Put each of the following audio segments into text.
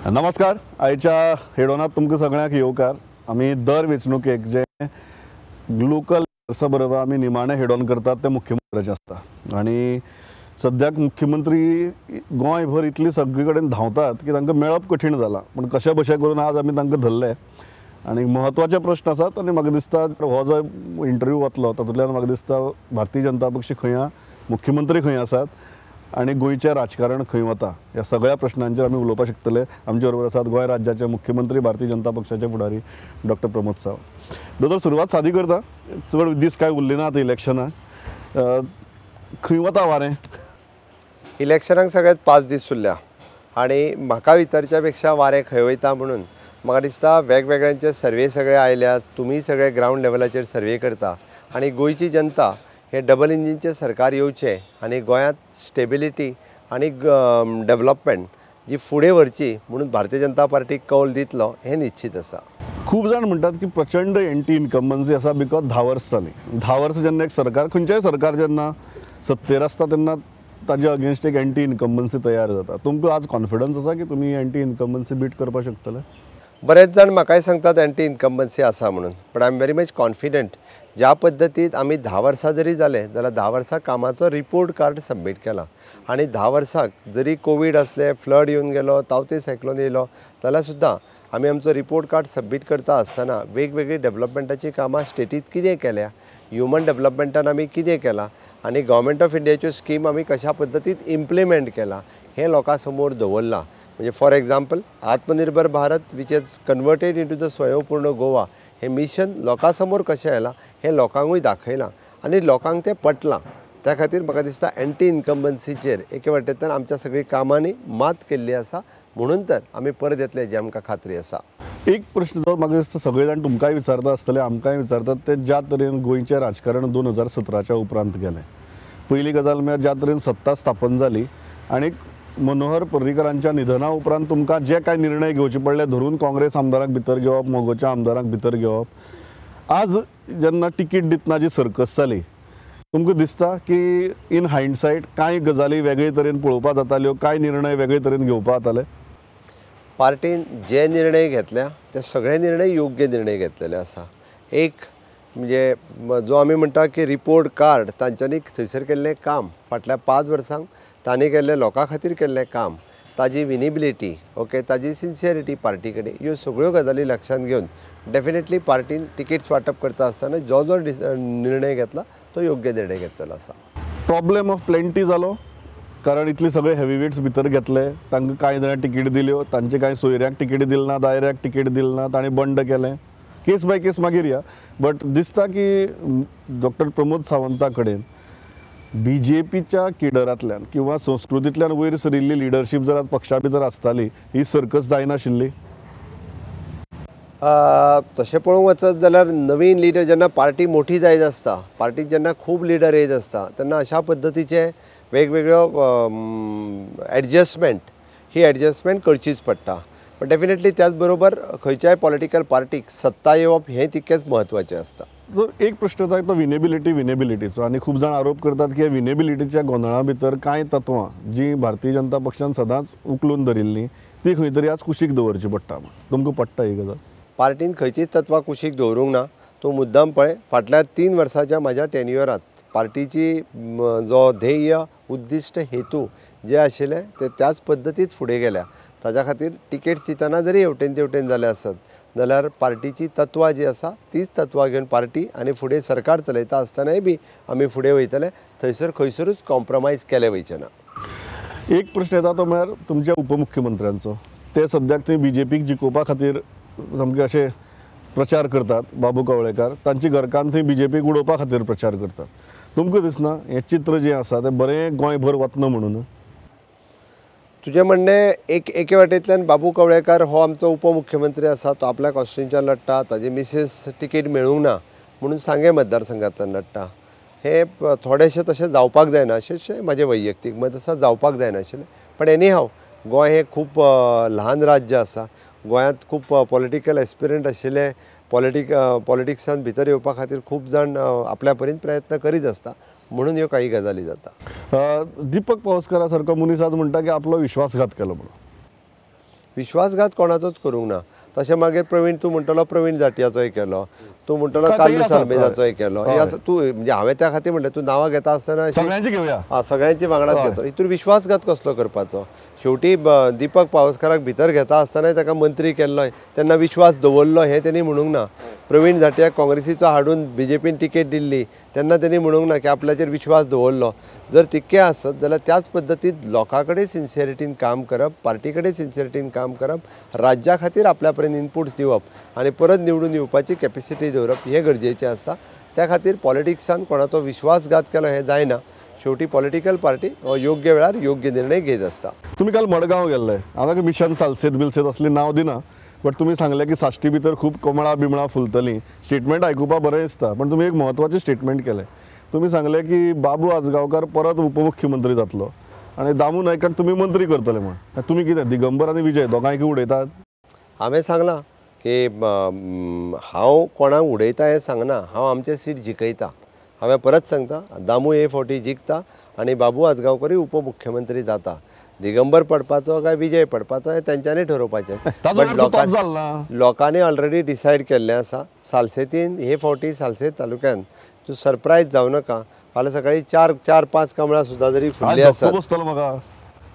नमस्कार, आयच्या हेडोनात तुमकां सगळ्यांक येवकार। आमी दर वेंचणुकेक जे लोकल बरोबर आमी निमाणे हेडॉन करतात ते मुख्यमंत्र्याचे आसता आनी सद्याक मुख्यमंत्री गोंयभर इतली सगळे कडेन धांवतात की तांकां मेळप कठीण जालां, पूण कशे बशे करून आज आमी तांकां धरले आनी म्हत्वाचे प्रश्न आसात। आनी म्हाका दिसता हो जो इंटरव्यू वतलो तातूंतल्यान म्हाका दिसता भारतीय जनता पक्ष खंय आहा, मुख्यमंत्री खंय आसात आनी गोंयचें राजकारण खंय वता, ह्या सगळ्या प्रश्नांचेर आमी उलोवपाक शकतले। आमचे बरोबर आसात गोंय राज्याचे मुख्यमंत्री भारतीय जनता पक्षाचे फुडारी डॉक्टर प्रमोद सावंत। दोतोर, सुरवात सादी करता, चड दीस कांय उरले ना आतां इलेक्शनाक, खंय वता वारें? इलेक्शनाक सगळ्यात 5 दीस उरल्या आनी म्हाका विचारच्या पेक्षा वारें खंय वयता म्हणून म्हाका दिसता वेगवेगळ्यांचे सर्वे सगळे आयल्यात, तुमी सगळे ग्रावंड लेवलाचेर सर्वे करता आनी गोंयची जनता हे डबल इंजिनचें सरकार येवचें आनी गोंयांत स्टेबिलिटी आनी डेवलपमेंट जी फुडें व्हरची म्हणून भारतीय जनता पार्टी कौल दितलो हें निश्चित आसा। खूब जाण म्हणटात की प्रचंड एंटी इन्कम्बन्सी आसा because 10 वर्सां जालीं। 10 वर्सां जेन्ना एक सरकार, खंयचेंय सरकार जेन्ना सत्तेर आसता तेन्ना ताजे अगेन्स्ट एक एंटी इन्कम्बन्सी तयार जाता। तुमकां आज कॉन्फिडन्स आसा की तुमी एंटी इन्कम्बन्सी बीट करपाक शकतले? बरेच जाण म्हाकाय सांगतात एंटी इन्कम्बन्सी आसा म्हणून, but I am very much confident. ज्या पद्दतीन आमी 10 वर्सां जरी जाले जाल्यार 10 वर्सां कामाचो रिपोर्ट कार्ड सबमीट केला आनी 10 वर्सांक जरी कोवीड आसले, फ्लड येवन गेलो, तावते सायक्लोन येयलो जाल्यार सुद्दां आमी आमचो रिपोर्ट कार्ड सबमीट करता आसतना वेगवेगळी डेवलपमेंटाची कामां स्टेटींत कितें केल्या, ह्युमन डेवलपमेंटान आमी कितें केलां आनी गव्हर्मेंट ऑफ इंडियाच्यो स्कीम आमी कशा पद्दतीन इम्प्लिमेंट केला हें लोकां समोर दवरलां। म्हणजे for example Atmanirbhar Bharat which is converted into the Swayampurna Goa hey mission लोकां समोर कशें आयलां हें लोकांकूय दाखयलां आनी लोकांक तें पटलां। त्या खातीर म्हाका दिसता एंटी इन्कम्बन्सीचेर एके वाटेंतल्यान आमच्या सगळीं कामांनी मात केल्ली आसा, म्हणून तर आमी परत येतले जी आमकां खात्री आसा। एक प्रश्न जो म्हाका दिसता सगळे जाण तुमकांय विचारता आसतले, आमकांय विचारतात, ते ज्या तरेन गोंयचें राजकारण 2017च्या उपरांत गेलें, पयली गजाल म्हळ्यार ज्या तरेन सत्ता स्थापन जाली आनी मनोहर पर्रीकरांच्या निधना उपरांत तुमकां जे कांय निर्णय घेवचे पडले, धरून काँग्रेस आमदारांक भितर घेवप, मगोच्या आमदारांक भितर घेवप, आज जेन्ना तिकीट दितना जी सर्कस जाली, तुमकां दिसता की इन हायंडसायट कांय गजाली वेगळे तरेन पळोवपाक जाताल्यो, कांय निर्णय वेगळे तरेन घेवपाक जाताले? पार्टीन जे निर्णय घेतल्या ते सगळे निर्णय योग्य निर्णय घेतलेले आसा। एक म्हणजे जो आमी म्हणटा की रिपोर्ट कार्ड, तांच्यांनी थंयसर केल्लें काम फाटल्या 5 वर्सांक तांणी केल्लें लोकां खातीर केल्लें काम, ताजी विनेबिलिटी, ओके, ताजी सिन्सियरिटी पार्टी कडेन, ह्यो सगळ्यो गजाली लक्षांत घेवन डेफिनेटली पार्टीन तिकेट्स वांटप करता आसतना जो जो निर्णय घेतला तो योग्य निर्णय घेतलेलो आसा। प्रॉब्लेम ऑफ प्लेंटी जालो, कारण इतले सगळे हेवीवेट्स भितर घेतले, तांकां कांय जाणां तिकीट दिल्यो, तांचे कांय सोयऱ्यांक तिकीट दिली ना, दायऱ्याक तिकीट दिली ना, तांणी बंड केलें। केस बाय केस मागीर या, बट दिसता की डॉक्टर प्रमोद सावंता कडेन बी जे पीच्या केडरांतल्यान किंवा संस्कृतींतल्यान वयर सरिल्ली लिडरशीप जर आज पक्षा भितर आसताली, ही सर्कस जायनाशिल्ली? तशें पळोवंक वचत जाल्यार नवीन लिडर जेन्ना पार्टी मोठी जायत आसता, पार्टीत जेन्ना खूब लिडर येयत आसता तेन्ना अशा पद्दतीचे वेगवेगळ्यो एडजस्टमेंट, ही एडजस्टमेंट करचीच पडटा। पण डेफिनेटली त्याच बरोबर खंयच्याय पॉलिटिकल पार्टीक सत्ता येवप हें तितकेंच म्हत्वाचें आसता। जर एक प्रश्न येता तो विनेबिलिटी, विनेबिलिटीचो, आनी खूब जाण आरोप करतात की विनेबिलिटीच्या गोंदळा भितर कांय तत्वां जी भारतीय जनता पक्षान सदांच उखलून धरिल्लीं ती खंय तरी आज कुशीक दवरची पडटा। तुमकां पडटा ही गजाल? पार्टीन खंयचीच तत्वां कुशीक दवरूंक ना। तूं मुद्दाम पळय, फाटल्या 3 वर्सांच्या म्हाज्या टेन्युअरांत पार्टीची जो ध्येय, उद्दिश्ट, हेतू जे आशिल्ले ते त्याच पद्दतीत फुडें गेल्या। ताज्या खातीर तिकेट्स दितना जरी हेवटेन तेवटेन जाले आसत जाल्यार पार्टीची तत्वां जी आसा तीच तत्वां घेवन पार्टी आनी फुडें सरकार चलयता आसतनाय बी आमी फुडें वयतले, थंयसर खंयसरूच कॉम्प्रोमायज केलें वयचें ना। एक प्रश्न येता तो म्हळ्यार तुमच्या उपमुख्यमंत्र्यांचो, ते सद्याक थंय बी जे पीक जिखोवपा खातीर सामके अशे प्रचार करतात, बाबू कवळेकार, तांची घरकान्न थंय बी जे पीक उडोवपा खातीर प्रचार करतात। तुमकां दिसना हें चित्र जें आसा तें बरें गोंयभर वतना म्हणून? तुजें म्हणणें एक एके वाटेंतल्यान बाबू कवळेकार हो आमचो उपमुख्यमंत्री आसा, तो आपल्या कॉन्स्टिट्युएन्सीन लडटा, ताजी मिसेस तिकेट मेळूंक ना म्हणून सांगें मतदारसंघांतल्यान लडटा, हें थोडेशें तशें जावपाक जायना अशें म्हाजें वैयक्तीक मत आसा, जावपाक जायनाशिल्लें। पण एनी हाव गोंय हें खूब ल्हान राज्य आसा, गोंयांत खूब पॉलिटिकल एस्पिरंट आशिल्ले पॉलिटिक्सान भितर येवपा खातीर खूब जाण आपल्या परीन प्रयत्न करीत आसता, म्हणून ह्यो काही गजाली जाता। दीपक पावसकरा सारको मनीस आज म्हणटा की आपलो विश्वासघात केलो म्हणून, विश्वासघात कोणाचोच करूंक ना. तशें मागीर प्रवीण, तूं म्हणटलो प्रवीण जाटियाचोय केलो, तूं म्हणटलो कार्लूस आल्मेदाचोय केलो. तूं म्हणजे हांवें त्या खातीर म्हणलें तूं नांवां घेता आसतना सगळ्यांची घेवया, आं सगळ्यांची वांगडाच घेतलो. हितून विश्वासघात कसलो करपाचो? शेवटी दीपक पावसकाराक भितर घेता आसतनाय ताका मंत्री केल्लोय तेन्ना विश्वास दवरलो हें तेणी म्हणूंक ना. प्रवीण झांट्याक काँग्रेसीचो हाडून बीजेपीन तिकेट दिल्ली तेन्ना तेणी म्हणूंक ना की आपल्याचेर विश्वास दवरलो. जर तितकें आसत जाल्यार त्याच पद्दतीन लोकां कडेन सिन्सियरिटीन काम करप, पार्टी कडेन सिन्सियरिटीन काम करप, राज्या खातीर आपल्या पर्यंत इनपूट दिवप आनी परत निवडून येवपाची कॅपेसिटी दवरप हें गरजेचें आसता. त्या खातीर पॉलिटिक्सान कोणाचो विश्वासघात केलो हें जायना. शेवटी पॉलिटिकल पार्टी योग्य वेळार योग्य निर्णय घेत आसता. तुमी काल मडगांव गेल्ले, हांगा मिशन सालसेत बिलसेत असली नांव दिना, बट तुमी सांगलें की साश्टी भितर खूब कमळां बिमळां फुलतलीं. स्टेटमेंट आयकुपा बरें दिसता, पण तुमी एक म्हत्वाचें स्टेटमेंट केलें. तुमी सांगलें की बाबू आजगांवकार परत उपमुख्यमंत्री जातलो आनी दामू नायकाक तुमी मंत्री करतले म्हूण. तुमी कितें दिगंबर आनी विजय दोगांयक उडयतात? हांवें सांगलां की हांव कोणाक उडयता हें सांगना, हांव आमचें सीट जिखयता. हांवें परत सांगता, दामू हे फावटी जिखता आनी बाबू आजगांवकरूय उपमुख्यमंत्री जाता. दिगंबर पडपाचो काय विजय पडपाचो हें तेंच्यांनी ठरोवपाचें. बट लोकांनी ऑलरेडी डिसायड केल्लें आसा. सालसेतीन हे फावटी सालसेत तालुक्यान तूं सरप्रायज जावं नाका, फाल्यां सकाळीं 4-4, 5 कमळां सुद्दां जरी फुडली आसत,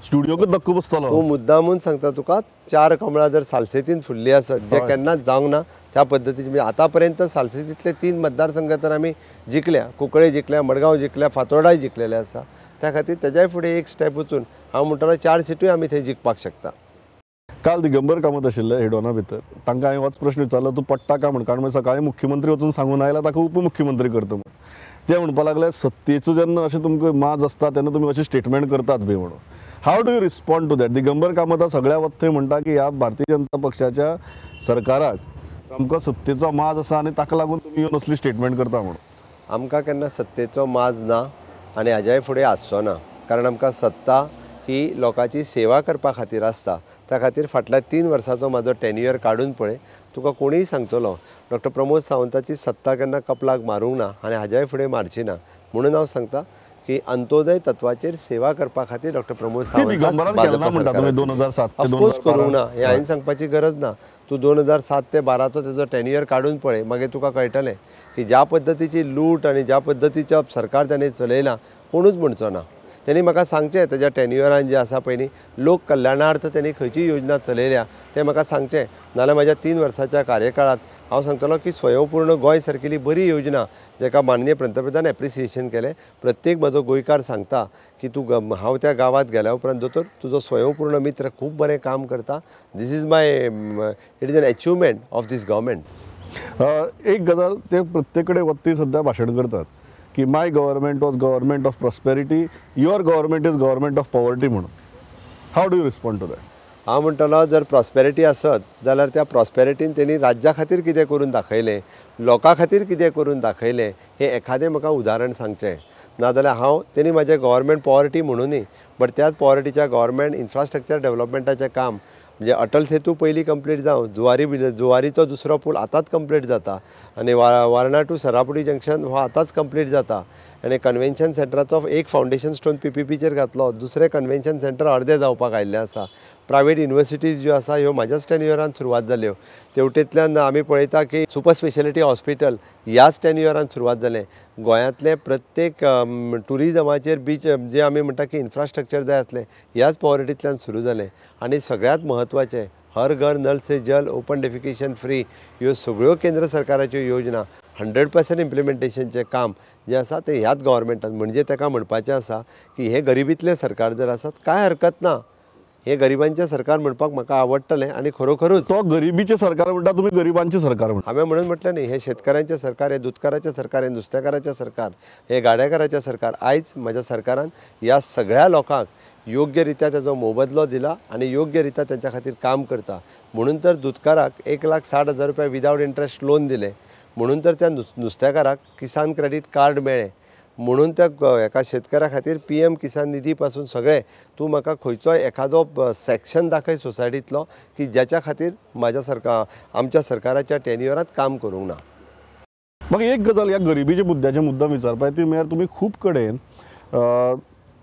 स्टुडियोकूच धक्को बसतलो. तूं मुद्दामून सांगता तुका, 4 कमळां जर सालसेतीन फुल्ली आसत जे केन्नाच जावंक ना त्या पद्दतीन, म्हणजे आतां पर्यंत सालसेतींतले 3 मतदारसंघ तर आमी जिखल्या, कुंकळे जिखल्या, मडगांव जिखल्या, फातोर्डाय जिखलेले आसा. त्या खातीर तेज्याय फुडें एक स्टेप वचून हांव म्हणटलो 4 सिटूय आमी थंय जिखपाक शकता. काल दिगंबर कामत आशिल्ले हेडोना भितर, तांकां हांवें होच प्रश्न विचारलो, तूं पडटा काय म्हण, कारण सकाळीं मुख्यमंत्री वचून सांगून आयला ताका उपमुख्यमंत्री करता म्हण. ते म्हणपाक लागले सत्तेचो जेन्ना अशें तुमकां माज आसता तेन्ना तुमी अशें स्टेटमेंट करतात बी म्हणून. How do you respond to that? Digambar Kamat सगळ्या वत थंय म्हणटा की ह्या भारतीय जनता पक्षाच्या सरकाराक सामको सत्तेचो माज आसा आनी ताका लागून तुमी येवन असली स्टेटमेंट करता म्हणून. आमकां केन्ना सत्तेचो माज ना आनी हाज्याय फुडें आसचो ना, कारण आमकां सत्ता ही लोकांची सेवा करपा खातीर आसता. त्या खातीर फाटल्या 3 वर्सांचो म्हाजो टेन्युअर काडून पळय, तुका कोणूय सांगतलो डॉक्टर प्रमोद सावंताची सत्ता केन्ना कपलाक मारूंक ना आनी हाज्याय फुडें मारची ना. म्हणून हांव सांगता की अंत्योदय तत्वाचेर सेवा करपा खातीर डॉक्टर प्रमोद सावंत ऑफकोर्स करूंक ना हें हांवें सांगपाची गरज ना. तूं 2007 ते 12चो तेजो टेन्युअर काडून पळय, मागीर तुका कळटलें की ज्या पद्दतीची लूट आनी ज्या पद्दतीचें सरकार ताणें चलयलां कोणूच म्हणचो ना. तेणी म्हाका सांगचें तेज्या टेन्युअरान जें आसा पळय न्ही, लोक कल्याणार्थ तेणी खंयची योजना चलयल्या तें म्हाका सांगचें. नाजाल्यार म्हाज्या 3 वर्साच्या कार्यकाळांत हांव सांगतलो की स्वयंपूर्ण गोंय सारकेली बरी योजना जेका माननीय पंतप्रधान एप्रिसिएशन केलें. प्रत्येक म्हजो गोंयकार सांगता की तूं हांव त्या गांवांत गेल्या उपरांत दोतोर तुजो स्वयंपूर्ण मित्र खूब बरें काम करता. This is my it is an achievement of this government. एक गजाल ते प्रत्येक कडेन वता सद्या भाशण करतात की my government was government of prosperity, your government is government of poverty म्हणून. How do you respond to that? हांव म्हणटलो जर प्रॉस्पेरिटी आसत जाल्यार त्या प्रॉस्पेरिटीन तेणी राज्या खातीर कितें करून दाखयलें, लोकां खातीर कितें करून दाखयलें हें एखादें म्हाका उदाहरण सांगचें. नाजाल्यार हांव तेणी म्हाजें गव्हर्मेंट पॉवर्टी म्हणूनय, बट त्याच पॉवर्टीच्या गव्हर्मेंट इन्फ्रास्ट्रक्चर डेव्हलपमेंटाचें काम म्हणजे अटल सेतू पयलीं कंप्लीट जावं, जुवारीचो दुसरो पूल आतांच कंप्लीट जाता आनी वारणा टू सरापुडी जंक्शन हो आतांच कंप्लीट जाता आनी कन्वेन्शन सेंटराचो एक फावंडेशन स्टोन PPPचेर घातलो, दुसरें कन्वेन्शन सेंटर अर्दें जावपाक आयिल्लें आसा. प्रायवेट युनिवर्सिटीज ज्यो आसा ह्यो म्हाज्याच टेन्युअरान सुरवात जाल्यो. तेवटेंतल्यान आमी पळयता की सुपर स्पेशलिटी हॉस्पिटल ह्याच टेन्युअरान सुरवात जालें. गोंयांतलें प्रत्येक ट्युरिजमाचेर बीच जे आमी म्हणटा की इन्फ्रास्ट्रक्चर जाय आसलें ह्याच पॉवर्टींतल्यान सुरू जालें. आनी सगळ्यांत म्हत्वाचें हर घर नल से जल, ओपन डेफिकेशन फ्री ह्यो सगळ्यो केंद्र सरकाराच्यो योजना 100% इम्प्लिमेंटेशनचें काम जें आसा तें ह्याच गव्हर्मेंटान. म्हणजे ताका म्हणपाचें आसा की हें गरिबींतलें सरकार जर आसत कांय हरकत ना, हे गरिबांचें सरकार म्हणपाक म्हाका आवडटलें. आनी खरोखरूच तो गरिबीचें सरकार म्हणटा, तुमी गरिबांचें सरकार म्हणटा. हांवें म्हणून म्हटलें न्ही, हें शेतकारांचें सरकार, हें दुदकाराचें सरकार, हें नुस्तेकाराचें सरकार, हें गाड्याकाराचें सरकार. आयज म्हज्या सरकारान ह्या सगळ्या लोकांक योग्य रित्या तेजो मोबदलो दिला आनी योग्य रित्या तेंच्या खातीर काम करता. म्हणून तर दुदकाराक 1,60,000 रुपया विदावट इंट्रस्ट लोन दिलें, म्हणून तर त्या नुस्तेकाराक किसान क्रेडीट कार्ड मेळ्ळें, म्हणून त्या एका शेतकारा खातीर PM किसान निधी पासून सगळें. तूं म्हाका खंयचोय एखादो सेक्शन दाखय सोसायटींतलो की ज्याच्या खातीर म्हाज्या सरकार आमच्या सरकाराच्या टेन्युअरांत काम करूंक ना. म्हाका एक गजाल ह्या गरिबीच्या मुद्द्याचे मुद्दाम विचारपाक ती म्हळ्यार तुमी खूब कडेन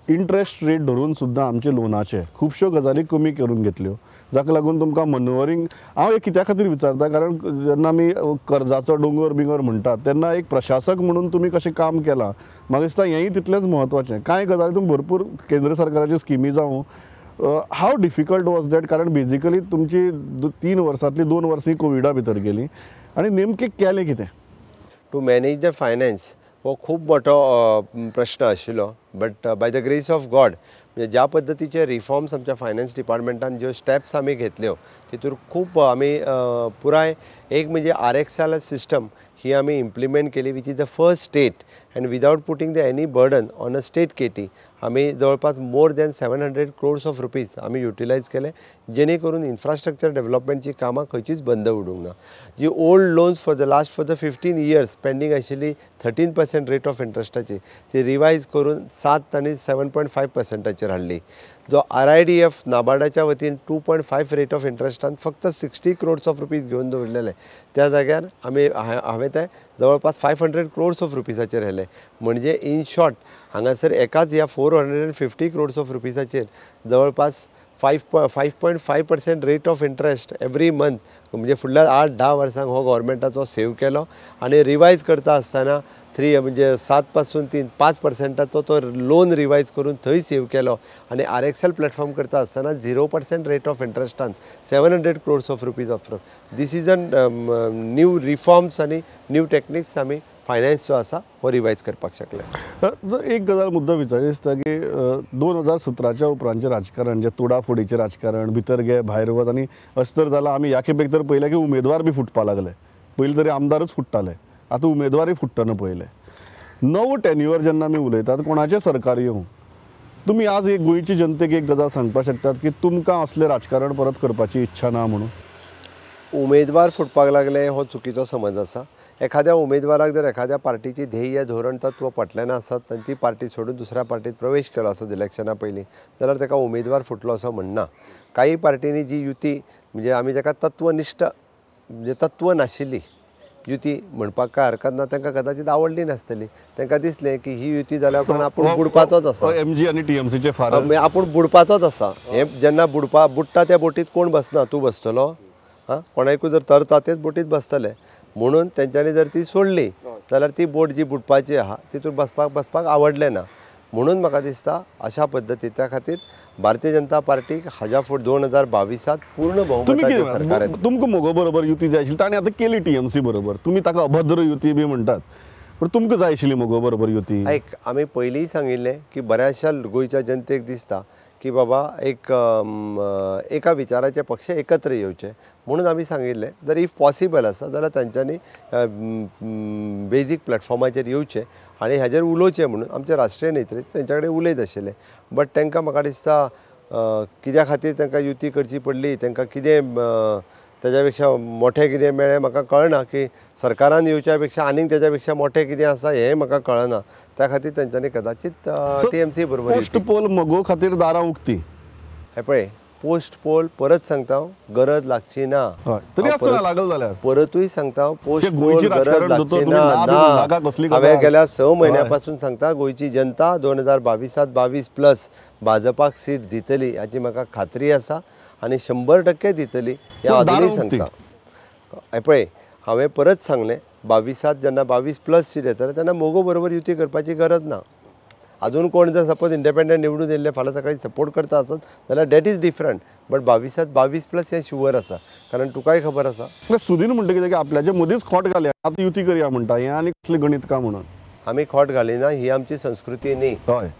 इंट्रस्ट रेट धरून सुद्दां आमचे लोनाचे खुबश्यो गजाली कमी करून घेतल्यो. जाका लागून तुमकां मनोवरींग हांव एक कित्या खातीर विचारता कारण जेन्ना आमी कर्जाचो दोंगर बिंगर म्हणटात तेन्ना एक प्रशासक म्हणून तुमी कशें काम केलां म्हाका दिसता हेंय तितलेंच म्हत्वाचें. कांय गजाली तुमी भरपूर केंद्र सरकाराच्यो स्किमी जावं हाव डिफिकल्ट वॉज that कारण बेजिकली तुमची 3 वर्सांतली 2 वर्सां कोविडा भितर गेली आनी नेमकें केलें कितें? टू मॅनेज the finance हो खूब मोठो प्रश्न आशिल्लो but by the grace of God म्हणजे ज्या पद्दतीचे रिफॉर्म्स आमच्या फायनान्स डिपार्टमेंटान ज्यो स्टेप्स आमी घेतल्यो तितूर खूब आमी पुराय एक म्हणजे RXL system ही आमी इम्प्लिमेंट केली which is the first state and without putting the any burden on a state kitty आमी जवळपास more than 700 crores of rupees आमी युटिलायज केले जेणे करून इन्फ्रास्ट्रक्चर डेव्हलपमेंटची कामां खंयचीच बंद उडूंक ना. जी old loans for the last for the 15 years pending आशिल्ली 13% रेट ऑफ इंट्रस्टाची ती रिवायज करून 7 आनी 7.5% हाडली. जो RIDF नाबार्डाच्या वतीन 2.5 रेट ऑफ इंट्रस्टान फक्त 60 क्रोड्स ऑफ रुपीज घेवन दवरलेले त्या जाग्यार आमी हांवें ते जवळपास 500 क्रोड्स ऑफ रुपीजाचेर व्हेले. म्हणजे इन शॉर्ट हांगासर एकाच ह्या 450 क्रोड्स ऑफ रुपीजाचेर जवळपास 5.5% rate of interest every month म्हणजे फुडल्या 8-10 वर्सांक हो गव्हर्मेंटाचो सेव केलो आनी रिवायज करता आसतना 3 म्हणजे 7 पासून 3-5% तो लोन रिवायज करून थंय सेव केलो आनी RXL platform करता आसतना 0% rate of इंट्रस्टान 700 crores of rupees of this is an new reforms आनी न्यू टेक्निक्स आमी फायनान्स जो आसा हो रिवायज करपाक शकले. एक गजाल मुद्दो विचार दिसता की 2017च्या उपरांतचें राजकारण जें तोडाफोडीचें राजकारण भितर गे भायर वच आनी अशें तर जालां आमी ह्या खेपेक तर पळयलें की उमेदवार बी फुटपाक लागले. पयलीं तरी आमदारच फुट्टाले आतां उमेदवारय फुट्टना पळयले. नवो टेन्युअर जेन्ना आमी उलयतात कोणाचें सरकार येवं तुमी आज एक गोंयची जनतेक एक गजाल सांगपाक शकतात की तुमकां असलें राजकारण परत करपाची इच्छा ना म्हणून? उमेदवार फुटपाक लागले हो चुकीचो समज आसा. एखाद्या उमेदवाराक जर एखाद्या पार्टीची ध्येय धोरण तत्व पटलें ना आसत आनी ती पार्टी सोडून दुसऱ्या पार्टीत प्रवेश केलो आसत इलेक्शना पयलीं जाल्यार ताका उमेदवार फुटलो असो म्हणना. काही पार्टींनी जी युती म्हणजे आमी जाका तत्वनिश्ठ म्हणजे तत्व नाशिल्ली युती म्हणपाक काय हरकत ना, तांकां कदाचित आवडली नासतली, तांकां दिसलें की ही युती जाल्या उपरांत आपूण बुडपाचोच आसा, एमजी आनी टीएमसीचे फार आपूण बुडपाचोच आसा. हें जेन्ना बुडटा त्या बोटीत कोण बसना, तूं बसतलो? आं, कोणाकूय जर तरता तेच बोटीत बसतले. म्हणून तेंच्यांनी जर ती सोडली जाल्यार ती बोट जी बुडपाची आहा तितून बसपाक आवडलें ना. म्हणून म्हाका दिसता अशा पद्दती त्या खातीर भारतीय जनता पार्टीक हाज्या फुडें 2022 पूर्ण बहुमताचें सरकार. तुमकां मगो बरोबर युती जाय आशिल्ली, ताणें आतां केली टीएमसी बरोबर, तुमी ताका अभद्र युती बी म्हणटात, पूण तुमकां जाय आशिल्ली मगो बरोबर युती? आयक, आमी पयलींय सांगिल्लें की बऱ्याचशा गोंयच्या जनतेक दिसता की बाबा एक एका विचाराचे पक्ष एकत्र येवचे म्हणून आमी सांगिल्लें जर if possible आसा जाल्यार तांच्यांनी बेजीक प्लॅटफॉर्माचेर येवचें आनी हाजेर उलोवचें म्हणून आमचे राष्ट्रीय नेतृत्व तेंच्या कडेन उलयत आशिल्लें. बट तांकां म्हाका दिसता कित्या खातीर तांकां युती करची पडली, तांकां कितें ताज्या पेक्षा मोठें कितें मेळ्ळें म्हाका कळना, की सरकारान येवच्या पेक्षा आनीक ताज्या पेक्षा मोठें कितें आसा हें म्हाका कळना. त्या खातीर तेंच्यांनी कदाचित टीएमसी बरोबर पोस्ट पोल मगो खातीर दारां उक्ती. हें पळय, पोस्ट पोल परत सांगता हांव, गरज लागची ना. तरी आसतना लागल जाल्यार परतूय सांगता, पोस्ट पोल गरज लागची ना. हांवें गेल्या 6 म्हयन्या पासून सांगता, गोंयची जनता 2022 22+ भाजपाक सीट दितली हाची म्हाका खात्री आसा आनी 100% दितली हें आजुनूय सांगता. हें पळय, हांवें परत सांगलें, 22 जेन्ना 22+ सीट येतले तेन्ना मगो बरोबर युती करपाची गरज ना. अजून कोण जर सपोज इंडिपेंडंट निवडून येयल्ले फाल्यां सकाळी सपोर्ट करता आसत जाल्यार that is different, but 22 22+ हें शुवर आसा, कारण तुकाय खबर आसा. सुदीन म्हणटा कितें की आपल्याचे मदींच खोट घाली, आतां युती करया म्हणटा, हें आनी कसलें गणीत का म्हणून? आमी खोट घालिना, ही आमची संस्कृती न्ही.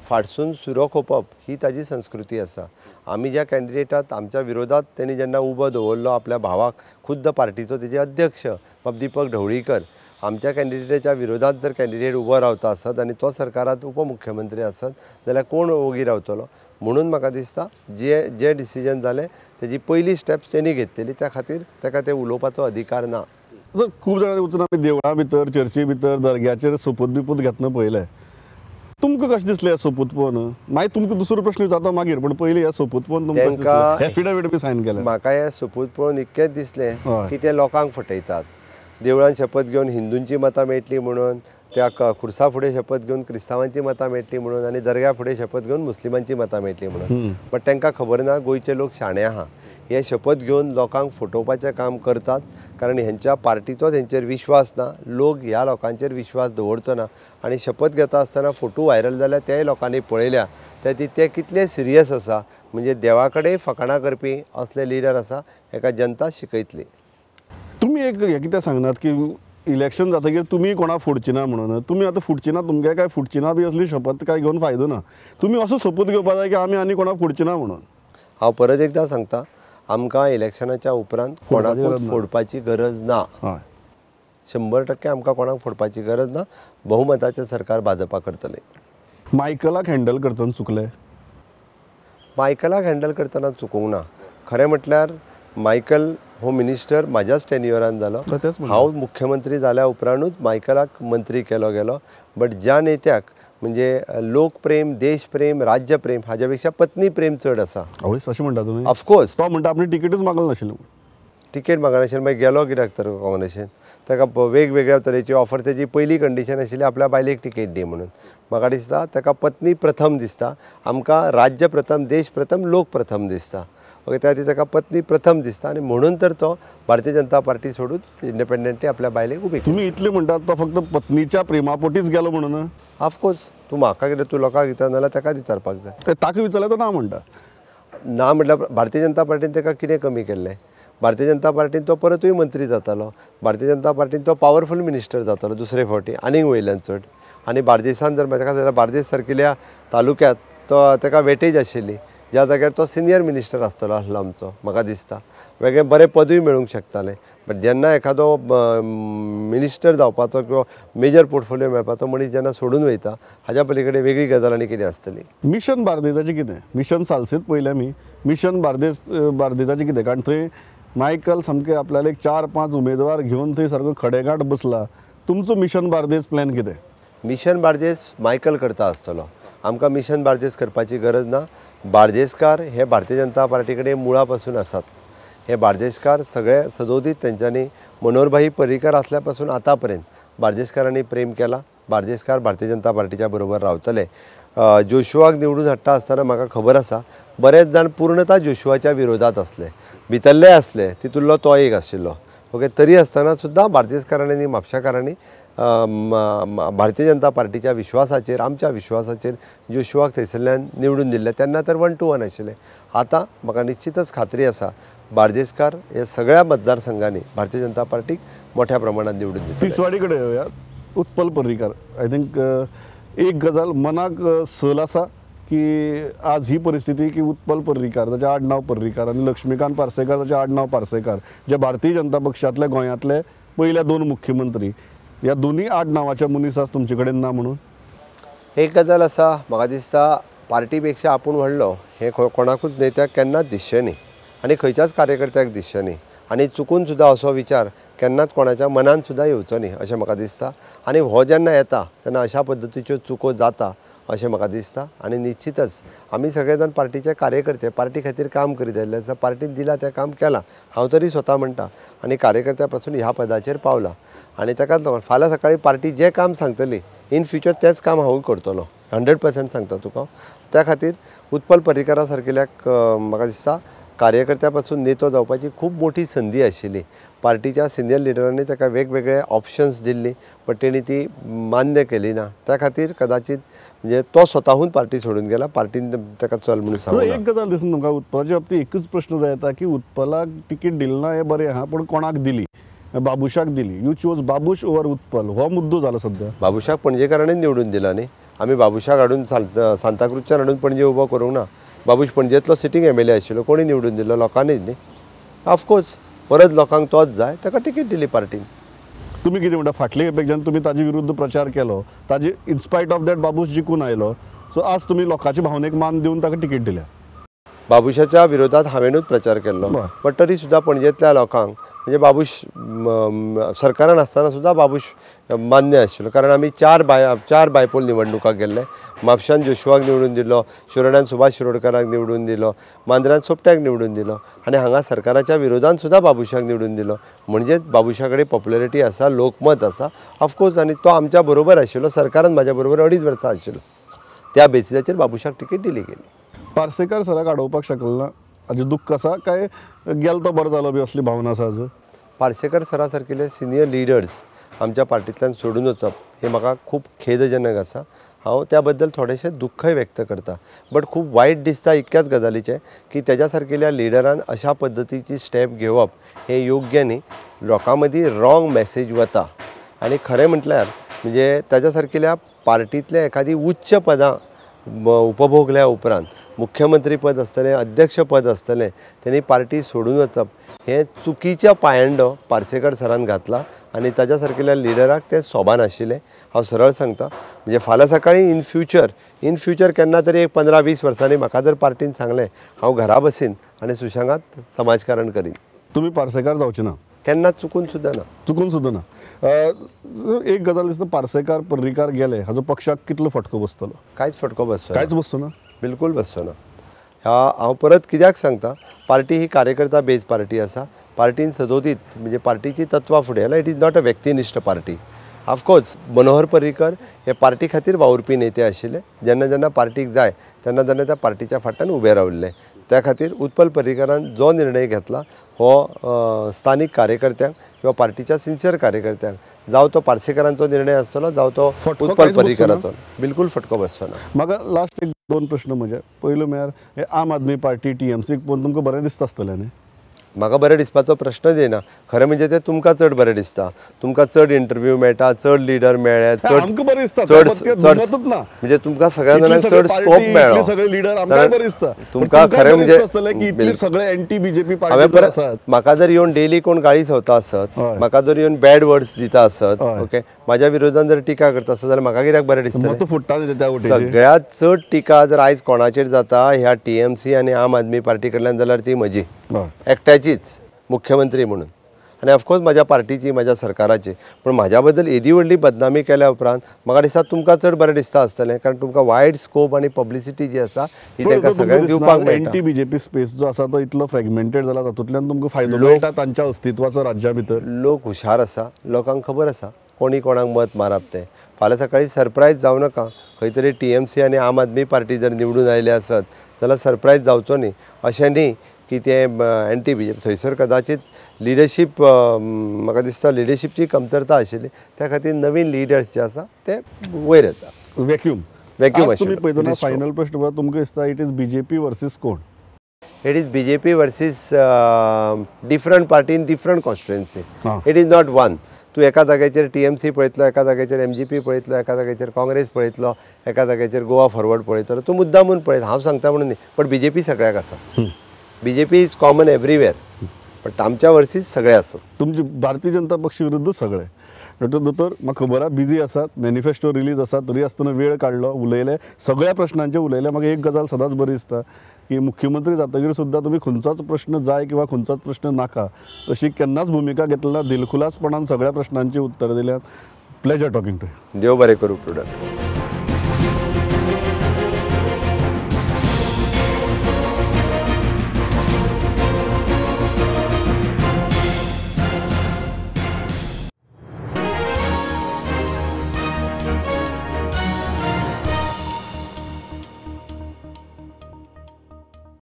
फाटसून सुरो खोपप ही ताजी संस्कृती आसा. आमी ज्या कॅन्डिडेटाक आमच्या विरोधात तेणी जेन्ना उबो दवरलो आपल्या भावाक, खुद्द पार्टीचो तेजे अध्यक्ष बाब दीपक ढवळीकर, आमच्या कॅन्डिडेटाच्या विरोधात जर कॅन्डिडेट उबो रावता आसत आनी तो सरकारांत उपमुख्यमंत्री आसत जाल्यार कोण ओगी रावतलो? म्हणून म्हाका दिसता जे जे डिसिजन जालें तेजी पयली स्टेप्स तेणी घेतलेली, त्या खातीर ताका ते उलोवपाचो अधिकार ना. खूब जाणांनी वचून आमी देवळां भितर, चर्ची भितर, दर्ग्याचेर सोपूत बिपूत घेतना पळयलें, तुमकां कशें दिसलें सोपूत पळोवन? मागीर तुमकां दुसरो प्रश्न विचारता मागीर, पण पयलीं हे सोपूत पळोवन तुमकां एफिडेवीट बी सायन केलें? म्हाका हे सोपूत पळोवन इतकेंच दिसलें की ते लोकांक फटयतात. देवळान शपथ घेवन हिंदूंची मतां मेळटली म्हणून, त्या खुर्सा फुडें शपथ घेवन क्रिस्तांवांची मतां मेळटली म्हणून, आनी दर्ग्या फुडें शपथ घेवन मुस्लिमांची मतां मेळटली म्हणून. बट तांकां खबर ना गोंयचे लोक शाणे आहा. हे शपथ घेवन लोकांक फटोवपाचें काम करतात, कारण हेंच्या पार्टीचोच हेंचेर विश्वास ना, लोक ह्या लोकांचेर विश्वास दवरचो ना. आनी शपथ घेता आसतना फोटो व्हायरल जाल्या तेय लोकांनी पळयल्या, ते कितले सिरियस आसा, म्हणजे देवा कडेन फकाणां करपी असले लिडर आसा हेका जनता शिकयतली. तुमी एक हें कितें सांगनात की इलेक्शन जातकीर तुमी कोणाक फुटची ना म्हणून? तुमी आतां फुटची ना, तुमगे काय फुटची ना बी असली शपथ काय घेवन फायदो ना. तुमी असो सोपूत घेवपा जाय की आमी आनी कोणाक फुटची ना म्हणून. हांव परत एकदां सांगता, आमकां इलेक्शनाच्या उपरांत कोणाकूच फोडपाची गरज ना. 100% आमकां कोणाक फोडपाची गरज ना. बहुमताचें सरकार भाजपा करतलें. मायकलाक हँडल करतना चुकले? मायकलाक हँडल करतना चुकूंक ना. खरें म्हटल्यार मायकल हो मिनिस्टर म्हाज्याच टेन्युअरान जालो. हांव मुख्यमंत्री जाल्या उपरांतूच मायकलाक मंत्री केलो गेलो. बट ज्या नेत्याक म्हणजे लोकप्रेम, देशप्रेम, राज्यप्रेम हाज्या पेक्षा पत्नी प्रेम चड आसा. अशें म्हणटा तुमी? ऑफकोर्स. तो म्हणटा आपली तिकीटूच मागल नाशिल्ली. तिकेट मागनाशिल्ली, मागीर गेलो कित्याक तर काँग्रेसीन? ताका वेगवेगळ्या तरेची ऑफर. तेजी पयली कंडिशन आशिल्ली आपल्या बायलेक तिकेट दी म्हणून. म्हाका दिसता ताका पत्नी प्रथम दिसता, आमकां राज्य प्रथम, देश प्रथम, लोक प्रथम दिसता. ओके, त्या खातीर ताका पत्नी प्रथम दिसता आनी म्हणून तर तो भारतीय जनता पार्टी सोडून इंडिपेंडंटली आपल्या बायलेक उबी. तुमी इतले म्हणटात तो फक्त पत्नीच्या प्रेमापोटीच गेलो म्हणून? ऑफकोर्स. तूं म्हाका कितें, तूं लोकांक विचारना जाल्यार ताका विचारपाक जाय. ताका विचारल्यार तो ना म्हणटा. ना म्हटल्यार भारतीय जनता पार्टीन ताका कितें कमी केल्लें? भारतीय जनता पार्टीन तो परतूय मंत्री जातालो, भारतीय जनता पार्टीन तो पावरफूल मिनिस्टर जातालो दुसरे फावटी आनीक वयल्यान चड. आनी बार्देसान जर म्हाका जाल्यार बार्देस सारकिल्या तालुक्यांत तो ताका वेटेज आशिल्ली, ज्या जाग्यार तो सिनियर मिनिस्टर आसतलो आसलो आमचो. म्हाका दिसता वेगळे बरें पदूय मेळूंक शकतालें. बट जेन्ना एखादो मिनिस्टर जावपाचो किंवा मेजर पोर्टफोलियो मेळपाचो मनीस जेन्ना सोडून वयता, हाज्या पली कडेन वेगळी गजाल आनी कितें आसतली. मिशन बार्देसाचें कितें? मिशन सालसेत पळयलें आमी, मिशन बार्देसाचें कितें? कारण थंय मायकल सामकें आपल्याला एक 4-5 उमेदवार घेवन थंय सारको खडेगांठ बसला. तुमचो मिशन बार्देस प्लॅन कितें? मिशन बार्देस मायकल करता आसतलो. आमकां मिशन बार्देस करपाची गरज ना. बार्देसकार हे भारतीय जनता पार्टी कडेन मुळा पासून आसात. हे बार्देसकार सगळे सदोदीत तेंच्यांनी मनोहरभाई पर्रीकर आसल्या पासून आतां पर्यंत बार्देसकारांनी प्रेम केला. बार्देसकार भारतीय जनता पार्टीच्या बरोबर रावतले. जोशुआक निवडून हाडटा आसतना म्हाका खबर आसा बरेच जाण पूर्णता जोशुआच्या विरोधात आसले, भितरले आसले, तितूंतलो तो एक आशिल्लो. ओके, तरी आसतना सुद्दां बार्देसकारांनी आनी म्हापशाकारांनी भारतीय जनता पार्टीच्या विश्वासाचेर, आमच्या विश्वासाचेर जोशुआक थंयसरल्यान निवडून दिल्लें. तेन्ना तर 1-1 आशिल्लें. आतां म्हाका निश्चितच खात्री आसा बार्देसकार हे सगळ्या मतदारसंघांनी भारतीय जनता पार्टीक मोठ्या प्रमाणात निवडून दितले. तिसवाडी कडेन येवया. उत्पल पर्रीकार, I think एक गजाल मनाक सल आसा की आज ही परिस्थिती की उत्पल पर्रीकार ताचें आडनांव पर्रीकार आनी लक्ष्मीकांत पार्सेकार ताचें आडनांव पार्सेकार, जे भारतीय जनता पक्षांतले गोंयांतले पयले 2 मुख्यमंत्री, ह्या दोनूय आडनांवाचे मनीस आज तुमचे कडेन ना म्हणून? एक गजाल आसा, म्हाका दिसता पार्टी पेक्षा आपूण व्हडलो हें कोणाकूच नेत्याक केन्नाच दिसचें न्ही आनी खंयच्याच कार्यकर्त्याक दिसचें न्ही, आनी चुकून सुद्दां असो विचार केन्नाच कोणाच्या मनान सुद्दां येवचो न्ही अशें म्हाका दिसता. आनी हो जेन्ना येता तेन्ना अशा पद्दतीच्यो चुको जाता अशें म्हाका दिसता. आनी निश्चितच आमी सगळे जाण पार्टीचे कार्यकर्ते, पार्टी खातीर काम करीत आयिल्ले आसा, पार्टीन दिलां तें काम केलां, हांव तरी स्वता म्हणटा, आनी कार्यकर्त्या पासून ह्या पदाचेर पावला. आनी ताकाच लागून फाल्यां सकाळीं पार्टी जें काम सांगतली इन फ्युचर तेंच काम हांवूय करतलो, 100% सांगता तुका. त्या खातीर उत्पल पर्रीकारा सारकिल्याक म्हाका दिसता कार्यकर्त्या पासून नेतो जावपाची खूब मोठी संदी आशिल्ली. पार्टीच्या सिनियर लिडरांनी ताका वेगवेगळे ऑप्शन्स दिल्ली, बट तेणी ती मान्य केली ना. त्या खातीर कदाचित म्हणजे तो स्वताहून पार्टी सोडून गेला, पार्टीन ताका चल म्हणून सांगूं. एक गजाल दिसून तुमकां उत्पलाच्या बाबतींत एकूच प्रश्न जाय येता की उत्पलाक तिकीट दिली ना हें बरें आहा, पूण कोणाक दिली? बाबुशाक दिली. You chose Babush over Utpal, हो मुद्दो जाला सद्या. बाबुशाक पणजेकारांनी निवडून दिला न्ही, आमी बाबुशाक हाडून सांताक्रूजच्यान हाडून पणजे उबो करूंक ना. बाबूश पणजेंतलो सिटींग एम एल ए आशिल्लो, कोणी निवडून दिल्लो? लोकांनीच न्ही. ऑफकोर्स परत लोकांक तोच जाय, ताका तिकीट दिली पार्टीन. तुमी कितें म्हणटा, फाटले खेपेक जेन्ना तुमी ताजे विरुद्ध प्रचार केलो ताजे in spite of that Babush जिखून आयलो, सो आज तुमी लोकांचे भावनेक मान दिवन ताका तिकीट दिल्या. बाबुशाच्या विरोधात हांवेनूच प्रचार केल्लो, बट तरी सुद्दां पणजेंतल्या लोकांक म्हणजे बाबूश सरकारान आसतना सुद्दां बाबूश मान्य आशिल्लो, कारण आमी चार बायपोल निवडणुकाक गेल्ले. म्हापशान जोशुआक निवडून दिलो, शिरोड्यान सुभाष शिरोडकाराक निवडून दिलो, मांद्र्यान सोपट्याक निवडून दिलो, आनी हांगा सरकाराच्या विरोधान सुद्दां बाबूशाक निवडून दिलो. म्हणजेच बाबूशा कडेन पॉप्युलरिटी आसा, लोकमत आसा, ऑफकोर्स. आनी तो आमच्या बरोबर आशिल्लो, सरकारान म्हाज्या बरोबर 2.5 वर्सां आशिल्लो, त्या बेसिसाचेर बाबूशाक तिकीट दिली गेली. पार्सेकार सराक आडोवपाक शकलो ना हाजें दुख्ख आसा काय गेलो तो बरो जालो बी असली भावना आसा आज? पार्सेकर सरा सारकिले सिनियर लिडर्स आमच्या पार्टींतल्यान सोडून वचप हें म्हाका खूब खेदजनक आसा. हांव त्या बद्दल थोडेशें दुख्खय व्यक्त करता, बट खूब वायट दिसता इतक्याच गजालीचें की तेज्या सारकेल्या लिडरान अशा पद्दतीची स्टेप घेवप हें योग्य न्ही. लोकां मदीं रॉंग मॅसेज वता आनी खरें म्हटल्यार म्हणजे ताज्या सारकेल्या पार्टींतल्या एखादी उच्च पदां उपभोगल्या उपरांत मुख्यमंत्री पद आसतलें, अध्यक्ष पद आसतलें, तेणी पार्टी सोडून वचप हें चुकीच्या पायंडो पार्सेकर सरान घातला आनी ताज्या सारकेल्या लिडराक तें सोबा नाशिल्लें. हांव सरळ सांगता, म्हणजे फाल्यां सकाळीं इन फ्युचर केन्ना तरी एक 15-20 वर्सांनी म्हाका जर पार्टीन सांगलें हांव घरा बसीन आनी सुशेगाद समाजकारण करीन, तुमी पार्सेकार जावचे ना केन्ना, चुकून सुद्दां ना, चुकून सुद्दां ना. एक गजाल दिसता, पार्सेकार पर्रीकार गेले हाजो पक्षाक कितलो फटको बसतलो? कांयच फटको बसचो, कांयच बसचो ना, बिलकूल बसचो ना. हांव परत कित्याक सांगता, पार्टी ही कार्यकर्ता बेज पार्टी आसा. पार्टीन सदोदीत म्हणजे पार्टीची तत्वां फुडें जाल्यार it is not a व्यक्तिनिश्ठ party. Of course Manohar Parrikar हे पार्टी खातीर वावुरपी नेते आशिल्ले, जेन्ना जेन्ना पार्टीक जाय तेन्ना तेन्ना त्या पार्टीच्या फाटल्यान उबे राविल्ले. त्या खातीर उत्पल पर्रीकरान जो निर्णय घेतला हो स्थानीक कार्यकर्त्यांक किंवा पार्टीच्या सिन्सियर कार्यकर्त्यांक, जावं तो पार्सेकरांचो निर्णय आसतलो जावं तो उत्पल पर्रीकराचो, बिलकूल फटको बसचो ना. म्हाका लास्ट एक दोन प्रश्न म्हणजे, पयलो म्हळ्यार हे आम आदमी पार्टी टीएमसीक पळोवन तुमकां बरें दिसता आसतलें न्ही? म्हाका बरें दिसपाचो प्रश्नच येना. खरें म्हणजे तें तुमकां चड बरें दिसता, तुमकां चड इंटरव्यू मेळटा, चड लिडर मेळ्ळे, चड बरें दिसता, चड चड म्हणजे तुमकां सगळ्या जाणांक चड स्कोप मेळ्ळो, सगळे लिडर आमकां बरें दिसता. तुमकां खरें म्हणजे सगळे एंटी बीजेपी पार्टी आसात. म्हाका जर येवन डेली कोण गाळी संवता आसत, म्हाका जर येवन बॅड वर्ड्स दिता आसत, ओके, म्हाज्या विरोधान जर टिका करता आसत जाल्यार म्हाका कित्याक बरें दिसता? सगळ्यांत चड टिका जर आयज कोणाचेर जाता ह्या टीएमसी आनी आम आदमी पार्टी कडल्यान जाल्यार ती म्हजी एकट्याचीच मुख्यमंत्री म्हणून, आनी ऑफकोर्स म्हाज्या पार्टीची, म्हाज्या सरकाराची. पूण म्हाज्या बद्दल येदी व्हडली बदनामी केल्या उपरांत म्हाका दिसता तुमकां चड बरें दिसता आसतलें, कारण तुमकां वायड स्कोप आनी पब्लिसिटी जी आसा ही तांकां सगळ्यांक दिवपाक मेळटा. एंटी बीजेपी स्पेस जो आसा तो इतलो फ्रेगमेंटेड जाला, तातूंतल्यान तुमकां फायदो मेळटा तांच्या अस्तित्वाचो राज्या भितर. लोक हुशार आसा, लोकांक खबर आसा कोणी कोणाक मत मारप तें. फाल्यां सकाळीं सरप्रायज जावं नाका, खंय तरी टीएमसी आनी आम आदमी पार्टी जर निवडून आयली आसत जाल्यार सरप्रायज जावचो न्ही. अशें न्ही की तें एंटी बीजेपी, थंयसर कदाचित लिडरशीप म्हाका दिसता लिडरशीपची कमतरता आशिल्ली, त्या खातीर नवीन लिडर्स जे आसा ते वयर येता. वॅक्यूम वॅक्यूम तुमी पळयतना फायनल प्रश्न तुमकां दिसता it is BJP versus कोण? It is BJP versus different party in different constituency. It is not one. तूं एका जाग्याचेर टीएमसी पळयतलो, एका जाग्याचेर एमजीपी पळयतलो, एका जाग्याचेर काँग्रेस पळयतलो, एका जाग्याचेर गोवा फॉरवर्ड पळयतलो. तूं मुद्दामून पळयत, हांव सांगता म्हणून न्ही, बट बीजेपी सगळ्याक आसा. BJP is common everywhere, but आमच्या वर्सीस सगळे आसात. तुमची भारतीय जनता पक्ष विरुद्ध सगळे. डॉक्टर दोतोर, म्हाका खबर आसा बिजी आसात, मॅनिफेस्टो रिलीज आसा, तरी आसतना वेळ काडलो, उलयले, सगळ्या प्रश्नांचे उलयले. म्हाका एक गजाल सदांच बरी दिसता की मुख्यमंत्री जातकीर सुद्दां तुमी खंयचोच प्रश्न जाय किंवा खंयचोच प्रश्न नाका अशी केन्नाच भुमिका घेतली ना, दिलखुलासपणान सगळ्या प्रश्नांची उत्तर दिल्यात. Pleasure talking to you. देव बरें करूं प्रुडंट.